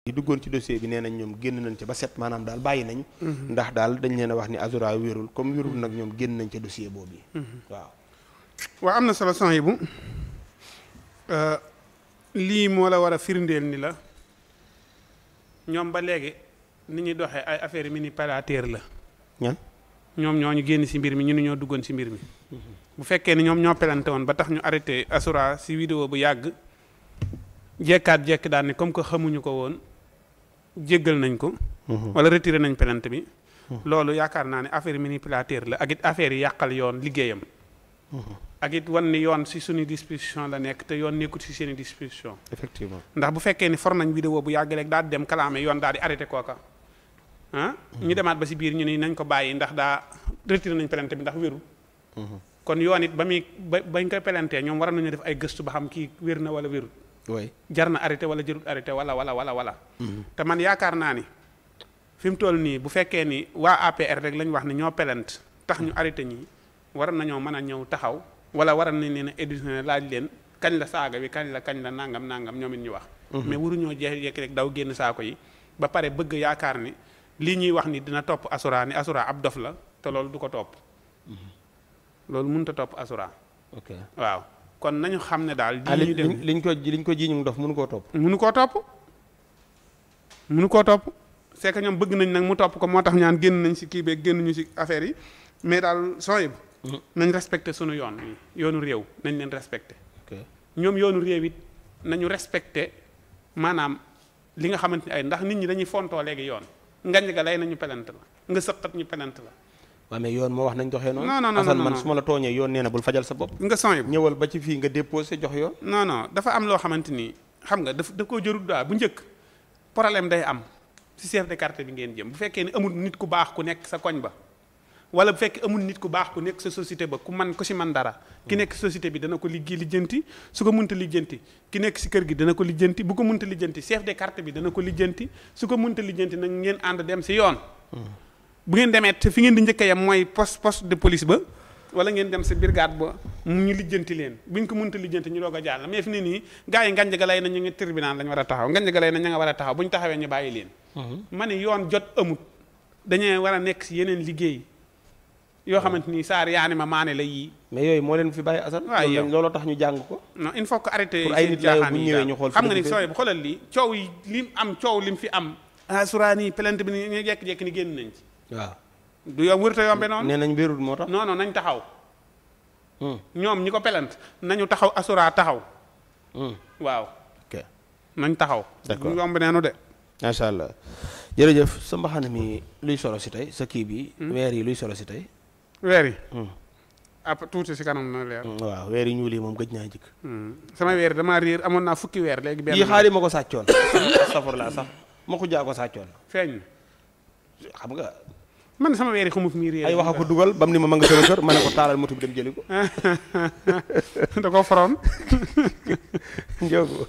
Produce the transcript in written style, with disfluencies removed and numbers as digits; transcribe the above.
yi duggoon ci dossier bi nee nañ ñoom génn nañ ca ba set maanaam daal bàyyi nañ. ndax daal dañ leen a wax ni Azoura wérul comme wérul nag ñoom génn nañ ca dossier boobu yi. waaw am na solo son yi bu lii moo la war a firndeel ni la ñoom ba léegi ni ñuy doxee ay affaire manipulateur la. ñoom ñoo ñu génn ci mbir mi ñu ni ñoo duggoon ci mbir mi. bu fekkee ni ñoom ñoo pelante woon ba tax ñu arrêté Azoura ci vidéo bu yàgg jekkaat jekk daal ni comme que xamuñu ko woon jéggal nañ ko. wala retiré nañ pelante bi. loolu yaakaar naa ne affaire manipulateur la ak it affaire yi yàqal yoon liggéeyam. ak it wan ni yoon ci suñu disposition la nekk te yoon nekkut ci seeni disposition. effectivement ndax bu fekkee ni for nañ vidéo bu yàgg rek daal di dem kalaame yoon daal di arrêté kooka ñu demaat ba ci biir ñu ni nañ ko bàyyi ndax daa retiré nañ pelante bi ndax wéru kon yoon it bañ koy pelantee ñoom war nañu def ay gëstu ba xam kii wér na wala wérul. jar na arrêté wala jërut arrêté wala. te man yaakaar naa ni fi mu toll nii bu fekkee ni waa APR rek lañ wax ne ñoo pelante tax ñu arrêté ñi war nañoo mën a ñëw taxaw wala war nañ leen a éditionné laaj leen kañ la saaga bi kañ la nangam ñoom it ñu wax. mais waruñoo jékki rek daw génn saako yi ba pare bëgg yaakaar ni lii ñuy wax ni dina topp Azoura ni Azoura ab dof la te loolu du ko topp. loolu mënut a topp Azoura. waaw kon nañu xam ne daal. lii ñu dem liñ ko ji ñu dof mënu koo topp. mënu koo topp c'est que ñoom bëgg nañ nag mu topp ko moo tax ñaan génn nañ ci kii beeg génn ñu ci affaire yi mais daal sooy nañ respecté sunu yoon yoonu réew nañ leen respecté. ñoom yoonu réew it nañu respecté maanaam li nga xamante ni ay ndax nit ñi dañuy fontoo léegi yoon ngañ ga lay nañu pelante la nga sëqat ñu pelante la. waaw mais yoon moo wax nañ doxee noonu. non Assane man su ma la tooñee yoon nee na bul fajal sa bopp. nga sooy ñëwal ba ci fii nga déposé jox yoon. non dafa am loo xamante ni xam nga daf koo jërul daal bu njëkk problème day am ci chef de quartier bi ngeen jëm bu fekkee ni amul nit ku baax ku nekk sa koñ ba wala bu fekkee amul nit ku baax ku nekk sa société ba ku ci man dara ki nekk société bi dana ko lijjanti su ko mënta lijjanti ki nekk ci kër gi dana ko lijjanti bu ko mënta lijjanti chef de quartier bi dana ko lijjanti su ko mënta lijjanti nag ngeen ànd dem ci yoon. bu ngeen demee te fi ngeen di njëkk a yem mooy poste de police ba wala ngeen dem ci brigade ba mu ñu lijjanti leen buñ ko mënta lijjanti ñu doog a jàll mais fi ne nii gars yi ngànj ga lay na ñu ngi tribunal lañ war a taxaw ngànj ga lay na ña nga war a taxaw bu ñu taxawee ñu bàyyi leen. ma ne yoon jot amut dañuy war a nekk ci yeneen liggéey yoo xamante ni saar yaani ma maane la yii. mais yooyu moo leen fi bàyyi Assane. waaw yow looloo tax ñu jàng ko. non il faut que arrêté. pour ay nit la bu ñëwee ñu xool xam nga ni sooy xoolal lii coow yi lim fi am. Azoura nii plainte bi ni ñu jekki-jekki ni génn nañ ci. waaw du yow wërta yombe noonu. nee nañ wérul moo tax. non nañ taxaw. ñoom ñi ko plainte nañu taxaw Azoura taxaw. waaw. ok nañ taxaw. d'accord du yomb neenu de. macha allah jërëjëf sa mbaxana mi luy solo si tey sa kii bi. weer yi luy solo si tey. weer yi. tuuti si kanam na leer. waaw weer yi ñuul yi moom gëj naa jikk. sama weer damaa réer amoon naa fukki weer léegi. benn yii xaari ma ko sàccoon. safar laa sax ma ko jaa ko sàccoon. feeñ. xam nga. man sama weer yi xamu fi muy réer. ay wax a ko dugal bam ni ma nga sama kër ma ne ko taalal moto bi dem jëli ko. da ko foroon. Njóogu.